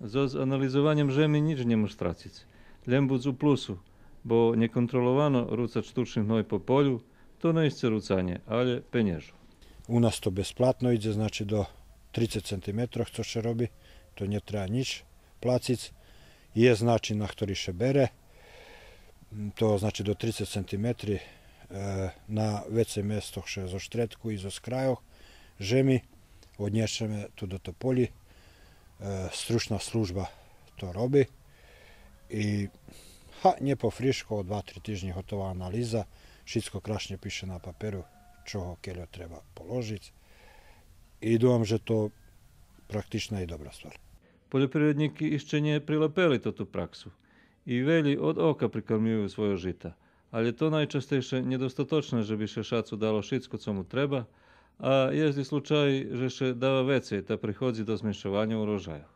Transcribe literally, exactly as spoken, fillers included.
Зоз анализованьом жеми нїч нє мож страциц. Лєм буц у плюсу, бо нєконтроловано руцац штучни гной по полю, то нє исте руцанє, алє пенєжу. У нас то безплатно идзе, значи, до трицец сантиметрох, цо ше роби, то нє треба нїч плациц. Єст начин на хтори ше бере, то, значи, до трицец сантиметри, е, на вецей местох ше зоз штредку и зоз крайох жеми однєшеме ту до Тополї. Е, стручна служба то роби. И, га, нє по фришко, о два-три тижнї готова анализа, шицко крашнє пише на паперу, чого кельо треба положиц. И думам же то практична и добра ствар. Польопривреднїки ище нє прилапели тоту праксу. И велї од ока прикармюю свойо жита, алє то найчастейше нєдостаточне же би ше шацу дало шицко цо му треба, а єст и случай же ше дава вецей та приходзи до зменшованя урожайох.